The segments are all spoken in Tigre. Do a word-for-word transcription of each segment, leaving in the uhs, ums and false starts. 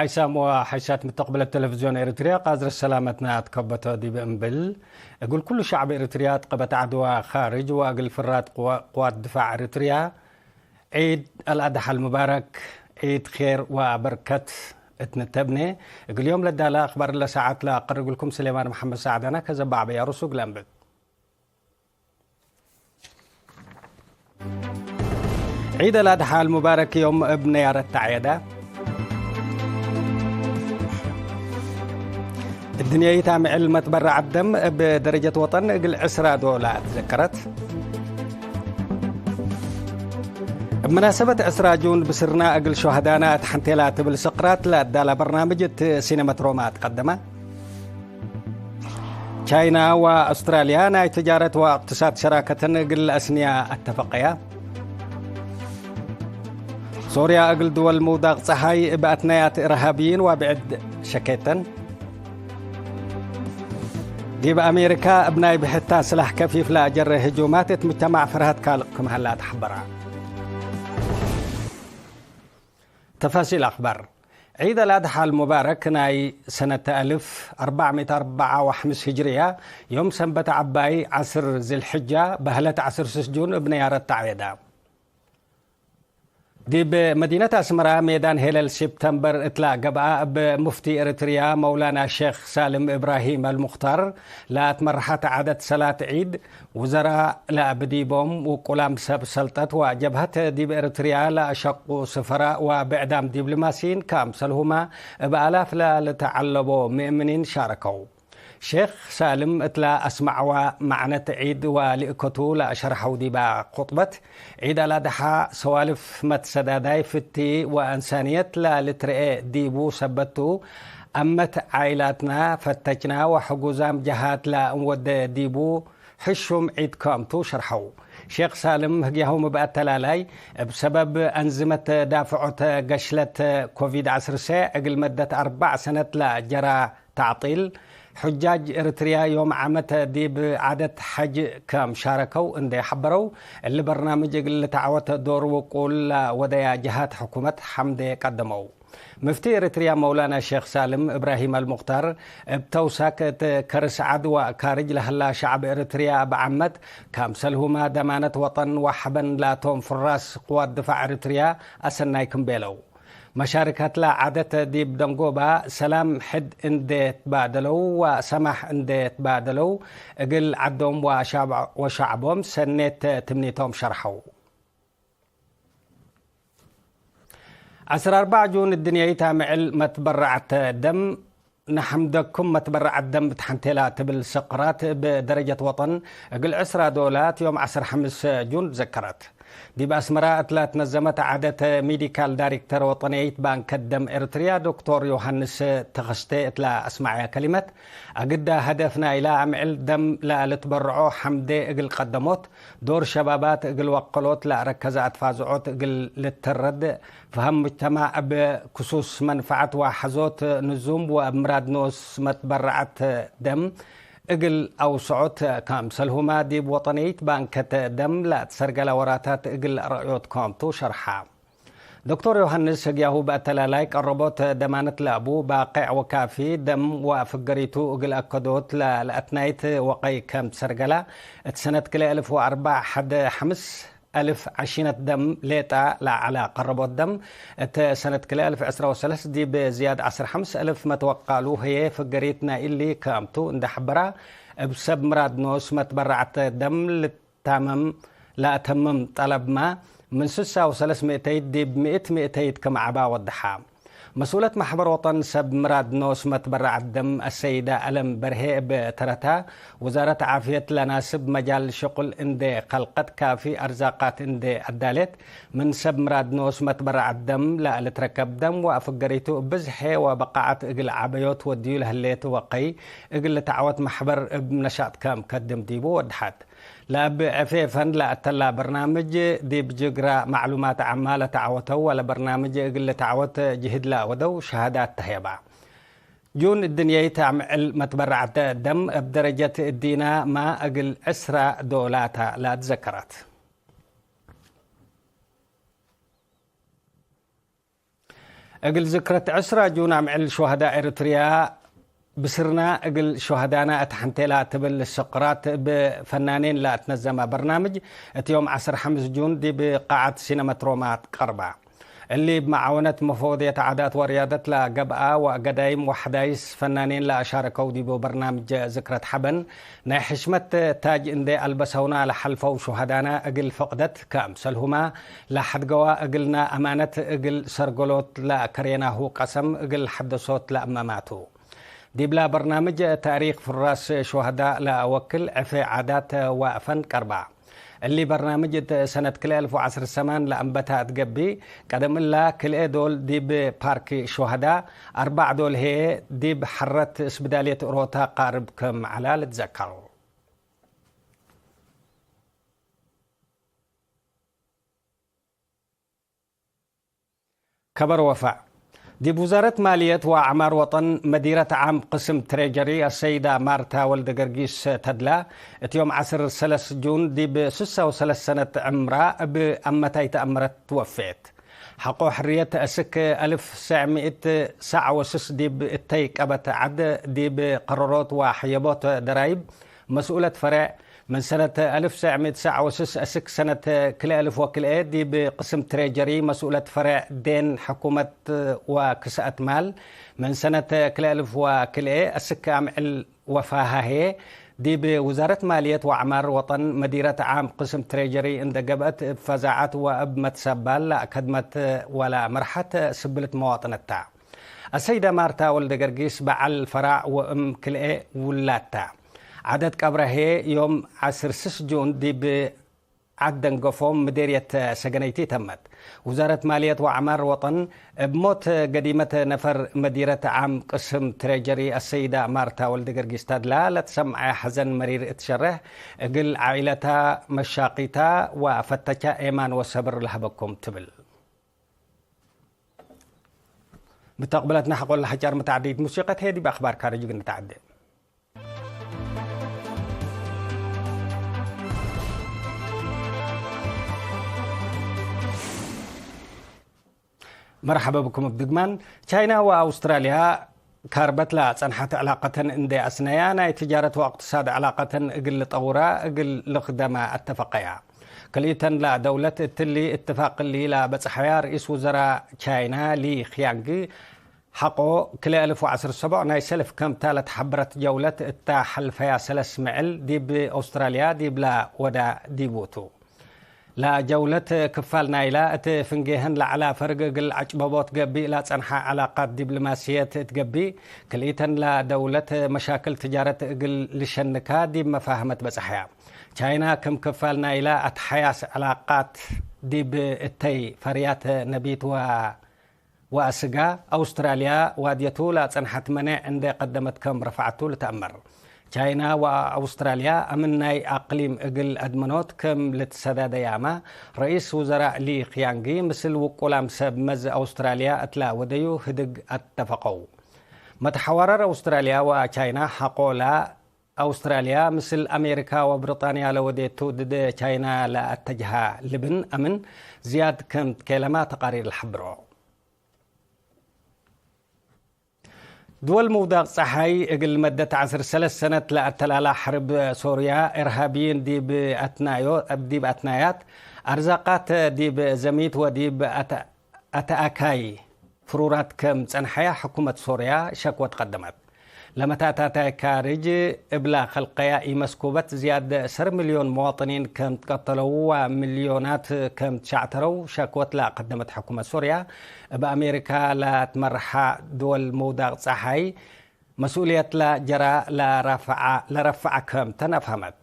ሓይሳም ወሓይሳት ምተቅብለት ቴሌቪዝዮን ኤሪትርያ፣ ቃዝር ሰላመትና አትከበቶ ዲብ እምብል፣ እግል ኩሉ ሸዕብ ኤሪትርያ፣ ትቀበት ዐድዋ ካርጅ ወእግል ፍራድ ቅዋ-፣ ቅዋት ድፋዕ ኤሪትርያ፣ ዒድ አልአድሓ አልሙባረክ፣ ዒድ ኼር ወበርከት እት ንተብኔ። እግል ዮም ለዳለ አክባር ለሰዓት ለአቀርግልኩም ስሌማን መሐመድ ሳዕዳና ከዘባዕ በያሩሱ እግል አንብብ። ዒድ አልአድሓ አልሙባረክ ዮም እብ ነያረት ተዐየደ። እድንያይት አምዕል መትበረዐት ደም እብ ደረጀት ወጠን እግል ዕስራ ዶላር ትዘከረት። እብ መናሰበት ዕስራ ጁን ብስርና እግል ሹሀዳና እት ሐንቴላ ትብል ስቅራት ለአዳላ በርናምጅ እት ሲነመት ሮማ ትቀደመ። ቻይና ወአውስትራልያ ናይ ትጃረት ወእቅትሳድ ሸራከተን እግል ለአስንያ አተፈቀያ። ሶርያ እግል ድወል ምውዳቅ ጸሓይ እብ አትናያት እርሃብይን ወብዕድ ሸኬተን። ዲብ አሜሪካ እብ ናይ ብሕታ ስላሕ ከፊፍ ለአጀረ ህጁማት እት ሙጅተማዕ ፍርሀት ካልቅ ክም ሀላ ተሐበራ። ተፋሲል አክባር። ዒድ አልአድሓ አልሙባረክ ናይ ሰነት አልፍ አርበዕ ምእት አርበዕ ወሐምስ ሂጅርያ፣ ዮም ሰንበት ዐባይ ዐስር ዝልሕጃ፣ በህለት ዐስር ስስ ጁን እብ ነያረት ተዐየዳ። ዲብ መዲነት አስመራ ሜዳን ሄለል ሴፕተምበር እትላ ገብአ፣ እብ ሙፍቲ ኤሪትርያ መውላና ሼክ ሳልም እብራሂም አልሙክታር ለአትመረሐት ዐደት ሰላት ዒድ፣ ውዘራእ ለአብዲቦም ውቁላም ሰብ ሰልጠት ወጀብሀት ዲብ ኤሪትርያ ለአሸቁ ስፈራእ ወብዕዳም ዲብሎማሲይን፣ ከምሰልሁመ እብ አላፍ ለልትዐለቦ ምእምኒን ሻረከው። ሼክ ሳልም እትላ አስመዐወ መዕነት ዒድ ወልእከቱ ለአሸርሐው ዲበ ኹጥበት፣ ዒድ አልአድሓ ሰዋልፍ መትሰዳዳይ ፍቲ ወእንሳንየት ለልትረኤ ዲቡ ሰበት ቱ፣ አመት ዓይላትና ፈተችና ወሕጉዛም ጀሃት ለእንወዴ ዲቡ ሕሹም ዒድ ክም ቱ ሸርሐው። ሼክ ሳልም ህግያሆም እብ አተላላይ፣ እብ ሰበብ አንዝመት ዳፍዖት ገሽለት ኮቪድ ዐስር ሴዕ እግል መደት አርበዕ ሰነት ለጀራ ተዕጢል፣ ሑጃጅ ኤሪትርያ ዮም ዓመት ዲብ ዐደት ሐጅ ክም ሻረከው እንዴ ሐበረው፣ እሊ በርናምጅ እግል ልትዐወት ዶር ውቁል ለወደያ ጀሃት ሕኩመት ሐምዴ ቀደመው። ምፍቲ ኤሪትርያ መውላና ሼክ ሳልም እብራሂም አልሙክታር፣ እብ ተውሳክ እት ከርስ ዐድ ወካርጅ ለሀላ ሸዐብ ኤሪትርያ እብ ዓመት፣ ከምሰልሁመ ደማነት ወጠን ወሐበን ላቶም ፍራስ ቅዋት ድፋዕ ኤሪትርያ አሰናይ ክም ቤለው። መሻርካትለ ዐደት ዲብ ደንጎባ ሰላም ሕድ እንዴ ትባደለው ወሰማሕ እንዴ ትባደለው፣ እግል ዐዶም ወሻብ-፣ ወሸዕቦም ሰኔት ትምኒቶም ሸርሐው። ዐስር አርበዕ ጁን እድንያይት አምዕል መትበረዐት ደም፣ ነሐምደኩም መትበረዐት ደም እት ሐንቴላ ትብል ስቅራት እብ ደረጀት ወጠን እግል ዕስራ ዶላት ዮም ዐስር ሐምስ ጁን ትዘከረት። ዲብ አስመራ እትላ ትነዘመት ዐደት ሜዲካል ዳይሬክተር ወጠንየይት ባንከት ደም ኤርትርያ ዶክቶር ዮሃንስ ተኸስተ እትላ አስመዐያ ከሊመት፣ አግዳ ሀደፍ ናይላ አምዕል ደም ለልትበርዖ ሐምዴ እግል ቀደሞት፣ ዶር ሸባባት እግል ወቀሎት ለአረከዘ አትፋዝዖት እግል ልትረድ፣ ፈሀም ሙጅተማዕ እብ ክሱስ መንፈዐት ወሐዞት ንዙም ወእብ ምራድ ኖስ መትበረዐት ደም እግል አውስዖት፣ ከምሰልሁመ ዲብ ወጠንየይት ባንከት ደም ለአትሰርገለ ወራታት እግል ረአዮት ክም ቱ ሸርሐ። ዶክቶር ዮሃንስ ህግያሁ በአተላላይ ቀረቦት ደማነት ለአቡ ባቄዕ ወካፊ ደም ወፍገሪቱ እግል አከዶት ለአትናይት ወቀይ ከም ትሰርገለ፣ እት ሰነት ክልኤ አልፍ ወአርበዕ ሐደ ሐምስ አልፍ ዐሺነት ደም ሌጣ ለዐለ ቀረቦት ደም፣ እት ሰነት ክልኤ አልፍ ዕስራ ወሰለስ ዲብ ዝያድ ዐስር ሐምስ አልፍ መትወቃሉ ህዬ ፍገሪት ናይ እሊ ክም ቱ እንዴ ሐበራ፣ እብ ሰብ ምራድ ኖስ መትበረዐት ደም ታምም ለአተምም ጠለብመ፣ ምን ስሳ ወሰለስ ምእተይት ዲብ ምእት ምእተይት ክም ዐባ ወደሐ። መስኡለት መሕበር ወጠን ሰብ ምራድ ኖስ መትበረዐት ደም አሰይደ አለም በርሄ እብ ተረታ፣ ውዛረት ዓፍየት ለናስብ መጃል ሽቁል እንዴ ከልቀት፣ ካፊ አርዛቃት እንዴ አዳሌት፣ ምን ሰብ ምራድ ኖስ መትበረዐት ደም ለልትረከብ ደም ወአፍገሪቱ እብ ብዝሐ ወበቃዐት እግል ዐበዮት ወድዩ ለህሌት ወቀይ እግል ልትዐወት መሕበር እብ ነሻጥ ከም ከድም ዲቡ ወደሐት። ለእብ ዕፌ ፈን ለአተላ በርናምጅ፣ ዲብ ጅግራ ማዕሉማት ዓማ ለተዐወተው ወለበርናምጅ እግል ልትዐወት ጅህድ ለአወደው ሸሃዳት ተህየባ። ጁን እድንየይት አምዕል መትበረዐት ደም እብ ደረጀት እዲናመ እግል ዕስራ ዶላታ ለአትዘከራት። እግል ዝክረት ዕስራ ጁን አምዕል ሹሀዳእ ኤረትርያ ብስርና እግል ሹሀዳና እት ሐንቴላ ትብል ስቅራት እብ ፈናኔን ለአትነዘመ በርናምጅ እት ዮም ዐስር ሐምስ ጁን ዲብ ቃዐት ሲነመት ሮማ ቀርባ። እሊ እብ መዓወነት መፈወድየት ዓዳት ወርያደት ለገብአ ወአገዳይም ወሐዳይስ ፈናኔን ለአሻረከው ዲቡ በርናምጅ ዝክረት ሐበን ናይ ሕሽመት ታጅ እንዴ አልበሰውና ለሐልፈው ሹሀዳና እግል ፈቅደት ከአምሰልሁማ ለሐድገዋ እግልና አማነት እግል ሰርገሎት ለአከሬናሁ ቀሰም እግል ሐደሶት ለአመማቱ። ዲብላ በርናምጅ ታሪክ ፍራስ ሹሀዳእ ለአወክል ዕፌ ዓዳት ወፈን ቀርባ። እሊ በርናምጅ እት ሰነት ክልኤ አልፍ ወዐስር ሰማን ለአንበታ እት ገብእ፣ ቀደም እላ ክልኤ ዶል ዲብ ፓርክ ሹሀዳእ፣ አርባዕ ዶል ህዬ ዲብ ሐረት ስብዳልየት ኦሮታ ቃርብ ክም ዐላ ልትዘከር። ከበር ወፈዕ። ዲብ ውዛረት ማልየት ወአዕማር ወጠን መዲረት ዓም ቅስም ትሬጀሪ አሰይዳ ማርታ ወልደገርጊስ ተድላ፣ እት ዮም ዐስር ሰለስ ጁን ዲብ ስሳ ወሰለስ ሰነት ዕምራ እብ አመታይ ተአምረት ትወፌት። ሐቆ ሕርየት እስክ አልፍ ሰዕ ምእት ሰዕ ወስስ ዲብ እተይ ቀበት ዐድ ዲብ ቀረሮት ወሐየቦት ደራይብ መስኡለት ፈሬዕ፣ ምን ሰነት አልፍ ሰዕ ምእት ሰዕ ወስስ እስክ ሰነት ክልኤ አልፍ ወክልኤ ዲብ ቅስም ትሬጀሪ መስኡለት ፈሬዕ ዴን ሕኩመት ወክስአት ማል፣ ምን ሰነት ክልኤ አልፍ ወክልኤ እስክ አምዕል ወፋሃ ህዬ፣ ዲብ ውዛረት ማልየት ወአዕማር ወጠን መዲረት ዓም ቅስም ትሬጀሪ እንደ ገብአት፣ እብ ፈዛዐት ወእብ መትሰባል ለአከድመት ወለአመርሐት ስብልት መዋጥነት ተ። አሰይደ ማርታ ወልደገርጊስ በዐል ፈራዕ ወእም ክልኤ ውላድ ተ። ዐደት ቀብረ ህዬ ዮም ዐስር ስስ ጁን ዲብ ዐድ ደንገፎ ምዴርየት ሰገነይቲ ተመት። ውዛረት ማልየት ወአዕማር ወጠን፣ እብ ሞት ገዲመት ነፈር መዲረት ዓም ቅስም ትሬጀሪ አሰይዳ ማርታ ወልደገርጊስ ተድላ ለትሰምዐ ሐዘን መሪር እት ሸርሕ፣ እግል ዓኢለታ፣ መሻቂታ ወፈተቻ ኤማን ወሰብር ለሀበኩም ትብል። ምተቅብለትና ሐቆለ ሐጫር መተዓዲት ሙሲቀት ህዬ ዲብ አክባር ካርጅ እግል ንተዓዴ። መርሐበ ብኩም እብ ድግማን። ቻይና ወአውስትራልያ ካርበት ለጸንሐት ዕላቀተን እንዴ አስነያ፣ ናይ ትጃረት ወእቅትሳድ ዕላቀተን እግል ልጠውራ እግል ልክደማ አተፈቀያ። ክልኢተን ለደውለት እትሊ እትፋቅ እሊ ለበጽሐያ ርኢስ ውዘራ ቻይና ሊ ኪያንግ፣ ሐቆ ክልኤ አልፍ ወዐስር ሰቦዕ ናይ ሰልፍ ከምታ ለተሐበረት ጀውለት እታ ሐልፈያ ሰለስ ምዕል ዲብ አውስትራልያ ዲብላ ወዳ ዲቡ ቱ። ለጀውለት ክፋል ናይላ እት ፍንጌሀን ለዐላ ፈርግ እግል ዐጭበቦት ገብእ ለጸንሐ ዐላቃት ዲብልማስየት እት ገብእ፣ ክልኢተን ለደውለት መሻክል ትጃረት እግል ልሸንካ ዲብ መፋህመት በጽሐያ። ቻይና ክም ክፋል ናይላ አትሐያስ ዐላቃት ዲብ እተይ ፈርያት ነቢት ወ ወአስጋ፣ አውስትራልያ ዋድየቱ ለአጸንሐት መኔዕ እንዴ ቀደመት ከም ረፍዐቱ ልትአመር። ቻይና ወአውስትራልያ አምን ናይ አቅሊም እግል አድመኖት ክም ልትሰዳደያማ፣ ረኢስ ውዘራእ ሊ ኪያንጊ ምስል ውቁላም ሰብ መዝ አውስትራልያ እትላ ወደዩ ህድግ አተፈቀው። መትሐዋረር አውስትራልያ ወቻይና ሐቆላ አውስትራልያ ምስል አሜሪካ ወብሪጣንያ ለወዴቱ ድድ ቻይና ለአተጅሃ ልብን አምን ዝያድ ክም ትኬለማ ተቃሪር ለሐብሮ። ድወል ምውዳቅ ጸሓይ እግል መደት ዐስር ሰለስ ሰነት ለአተላላ ሐርብ ሶርያ፣ እርሃብይን ዲብ አትናዮ-፣ ዲብ አትናያት፣ አርዛቃት ዲብ ዘሚት ወዲብ አተ-፣ አተአካይ ፍሩራት ከም ጸንሐያ ሕኩመት ሶርያ ሸክወት ቀደመት። ለመታታታይ ካርጅ እብላ ከልቀያ ኢመስኩበት ዝያድ ሰር ሚልዮን መዋጥኒን ከም ትቀተለው ወሚልዮናት ከም ትሻዕተረው ሸክወት ለቀደመት ሕኩመት ሶርያ፣ እብ አሜሪካ ለትመርሓ ድወል ምውዳቅ ጸሓይ መስኡልየትላ ጀራ ለረፍዐ፣ ለረፍዐ ከም ተን አፍሀመት።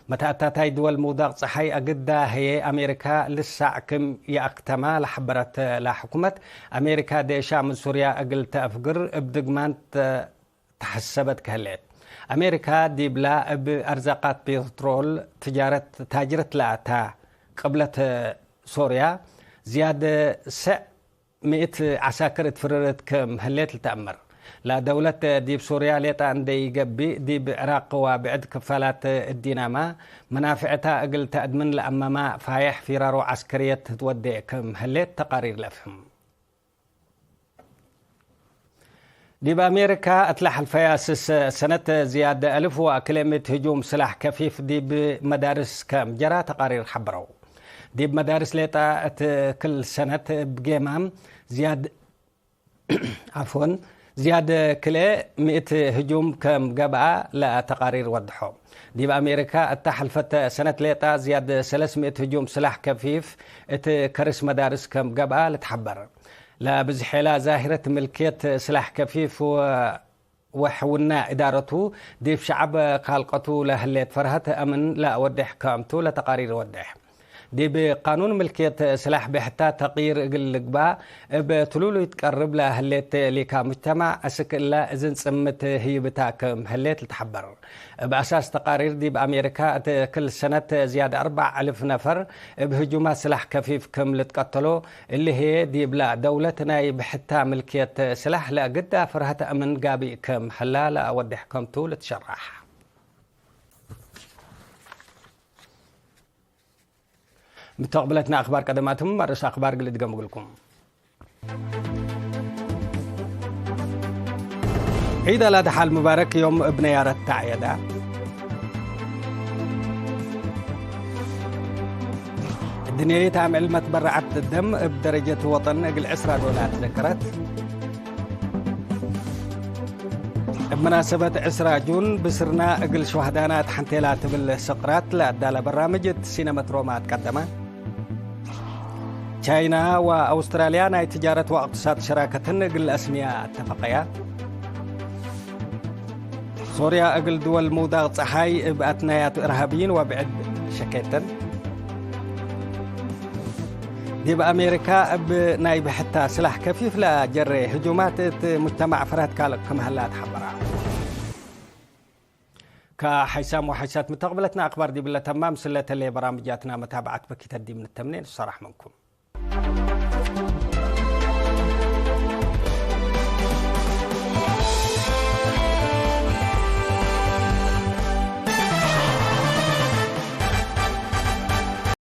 መተአታታይ ድወል ምውዳቅ ጸሓይ አግዳ ህዬ አሜሪካ ልሳዕ ክም ይአክተማ ለሐበረት ለሕኩመት፣ አሜሪካ ዴሻ ምን ሱርያ እግል ተአፍግር እብ ድግማን ተ-፣ ተሐሰበት ከህሌት። አሜሪካ ዲብላ እብ አርዛቃት ፔትሮል ትጃረት ታጅረት ለአታ ቅብለት ሶርያ ዝያድ ሰዕ ምእት ዐሳክር እት ፍርርት ክም ህሌት ልትአመር። ለደውለት ዲብ ሱርያ ሌጣ እንዴ ኢገብእ፣ ዲብ ዕራቅ ወብዕድ ክፋላት እዲናማ መናፍዕታ እግል ተአድምን ለአመማ ፋይሕ ፊራሮ ዐስከርየት ትትወዴ ክም ህሌት ተቃሪር ለአፍህም። ዲብ አሜሪካ እት ለሐልፈያ ስስ ሰነት ዝያድ አልፍ ወክልኤ ምእት ህጁም ስላሕ ከፊፍ ዲብ መዳርስ ከም ጀራ ተቃሪር ሐበረው። ዲብ መዳርስ ሌጣ እት ክል ሰነት እብ ጌማም ዝያድ፣ ዐፎን፣ ዝያድ ክልኤ ምእት ህጁም ከም ገብአ ለተቃሪር ወድሖ። ዲብ አሜሪካ እተ ሐልፈት ሰነት ሌጣ ዝያድ ሰለስ ምእት ህጁም ስላሕ ከፊፍ እት ከርስ መዳርስ ከም ገብአ ልትሐበር። ለብዝሔላ ዛሂረት ምልክየት ስላሕ ከፊፍ ወ-፣ ወሕውና እዳረቱ ዲብ ሸዐብ ካልቀቱ ለህሌት ፈርሀት አምን ለአወዴሕ ክምቱ ለተቃሪር ወዴሕ። ዲብ ቃኑን ምልክየት ስላሕ ብሕታ ተቅይር እግል ልግባእ እብ ትሉሉይ ትቀርብ ለህሌት ሊካ ሙጅተማዕ፣ አስክ እለ እዝን ጽምት ህይብታ ክም ህሌት ልትሐበር። እብ አሳስ ተቃሪር ዲብ አሜሪካ እት ክል ሰነት ዝያድ አርበዕ አልፍ ነፈር እብ ህጁማት ስላሕ ከፊፍ ክም ልትቀተሎ፣ እሊ ህዬ ዲብላ ደውለት ናይ ብሕታ ምልክየት ስላሕ ለአግዳ ፍርሀት አምን ጋብእ ክም ህላ ለአወዴሕ ክምቱ ልትሸራሕ። ምተቅብለትና አክባር ቀደማትም አርእስ አክባር እግል እድገም እግልኩም። ዒድ አልአድሓ አልሙባረክ ዮም እብ ነያረት ተዐየዳ። እድንያይት አምዕል መትበረዐት ደም እብ ደረጀት ወጠን እግል ዕስራ ዶላር ትዘከረት። እብ መናሰበት ዕስራ ጁን ብስርና እግል ሸዋህዳና እት ሐንቴላ ትብል ስቅራት ለአዳለ በራምጅ እት ሲነመት ሮማ አትቀደመ። ቻይና ወአውስትራልያ ናይ ትጃረት ወእቅትሳድ ሸራከትን እግል አስምያ አተፈቀያ። ሶርያ እግል ድወል ምውዳቅ ጸሓይ እብ አትናያቱ እርሃብይን ወብዕድ ሸኬተን። ዲብ አሜሪካ እብ ናይ ብሕታ ስላሕ ከፊፍ ለጀሬ ህጁማት እት ሙጅተማዕ ፍርሀት ካልቅ ክም ሀላ ተሐበራ። ከሓይሳም ወሓይሳት ምተቅብለትና አክባር ዲብለ ተማም፣ ስለተሌ በራምጃትና መታብዓት በኪተት ዲብ ንተምኔ ንሰራሕ መንኩም።